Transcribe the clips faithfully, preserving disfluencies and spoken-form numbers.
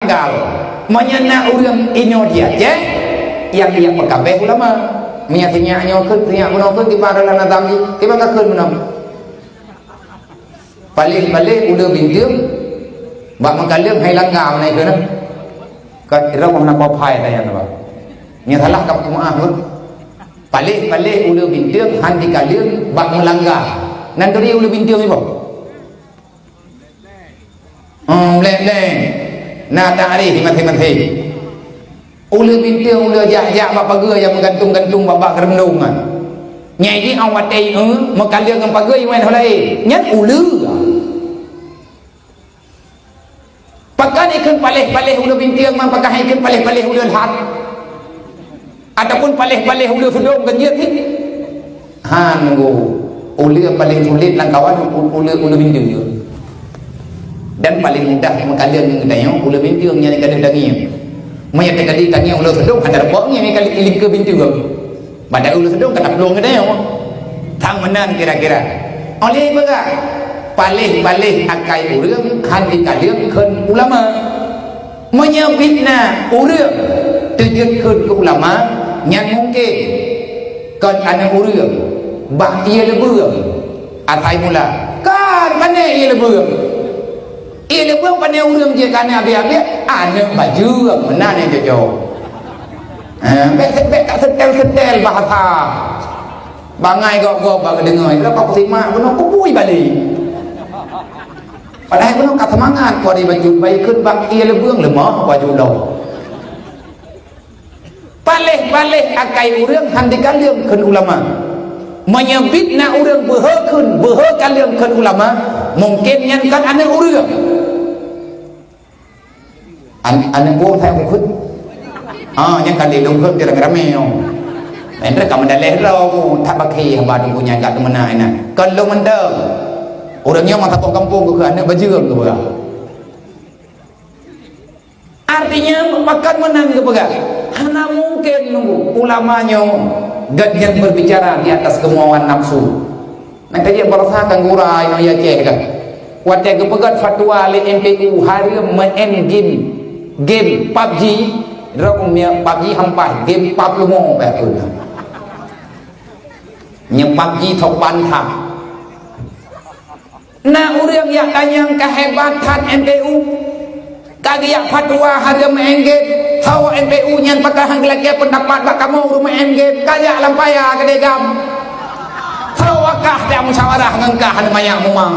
Kal, meunyoe na ureuëng inoe di Aceh, nyang, nyang meukabeh ulama. Meunyoe sinyak nyoe kheun, sinyak bunoe kheun, kiban dalam nazam jih, kiban ka kheun bunoe. Paléh-paléh uleue binteung, bak meukaleueng hai langga meunan kheun. Ka kira kong na kopai tanya apa. Nyang salah ka peumaaf pun. Paléh-paléh uleue binteung han jikaleueng bak meulangga. Nan turi uleue binteung iboh. Hmm, bleh-bleh. Na takrif maséng-maséng. Uleue binteung, uleue jak-jak bak pageue nyang meugantung-gantung bak, bak keureuendong nyan. Nyang jih awai watée, eh, meukaleueng ngon pageue iwan laén. Nyan uleue. Pakon ikheun paléh-paléh uleue binteung, man pakon ikheun paléh-paléh uleue lhat. Ataupun paléh-paléh uleue seudong kan jeuet cit. Han nunggu. Uleue paléng sulet lam kawan u-, uleue, uleue binteung. Dan paléng mudah meukaleueng ngon geutanyoe, uleue binteung nyang kaleueng tangieng. Meunyoe teuka di tangieng uleue seudong, hana teupok ngieng kaleueng lingkeue binteung. Padahai uleue seudong ka taplueng geutanyoe. Sang meunan kira-kira. Oleh peugah, paléh-paléh akai ureuëng han jikaleueng kheun ulama. Meunyoe biet na ureuëng teujeuet kheun keu ulama, nyan mungken kon aneuk ureuëng, bah ié leubeueng asai mula. Kon pané ié leubeueng. Ié leubeueng pané ureuëng jih ka aneuk abiek-abiek, aneuk bajeueng meunan nyang cocok. Ha, bék, bék ka seutèl-seutèl bahasa. Bangai gob-gob bak geudeungoe, leupah kusimak bunoe kubui balek. Padahai bunoe ka seumangat, kok di baju baikon bak ié leubeueng leumah baju lom. Paléh-paléh akai ureuëng han jikaleueng kheun ulama. Meunyoe biet na ureuëng beuhe kheun, beuhe kaleueng kheun ulama, mungken nyan kon aneuk ureuëng. An-, aneuk buet hai bukon. Ah, nyang kali lôn kheun kira ramé nyoe. Lain ka meudaleh droe, that bakhi haba teungku nyan ka teumeunak inan. Kon lôn mantong. Ureuëng nyoe masa pok gampông keu aneuk bajeueng keu peugah. Artinya, pakon meunan keu peugah. Hana mungken nunggu ulama nyoe gobnyan berbicara di atas kemauan nafsu. Nyan ka jeuet baroesa kan gura inoe Aceh kan. Watée geupeugét fatwa lé M P U hareuem meu'en game, game PUBG, droe keumiet PUBG hampah game pab lumo bah tu. Nyan PUBG sopan that. Na ureuëng jak tanyong ka hebat that M P U. Ka geujak fatwa hareuem meu'en game, soe M P U nyan pakon han geulakée peundapat bak kamoe ureuëng meu'en game, ka jak lam paya keudeh gam. Soe kah jak musyawarah ngon kah hana manyak mumang.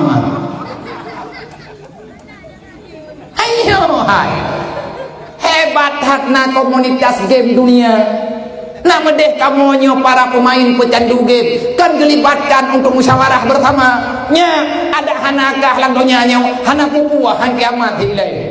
Ayo hai. Hebat that na komunitas game dunia. Na meudeh kamoe nyoe para peumain peucandu game, kan geulibatkan untuk musyawarah bersama. Nya, adak hana kah lam donya nyoe, hana kubu han kiamat di ilée.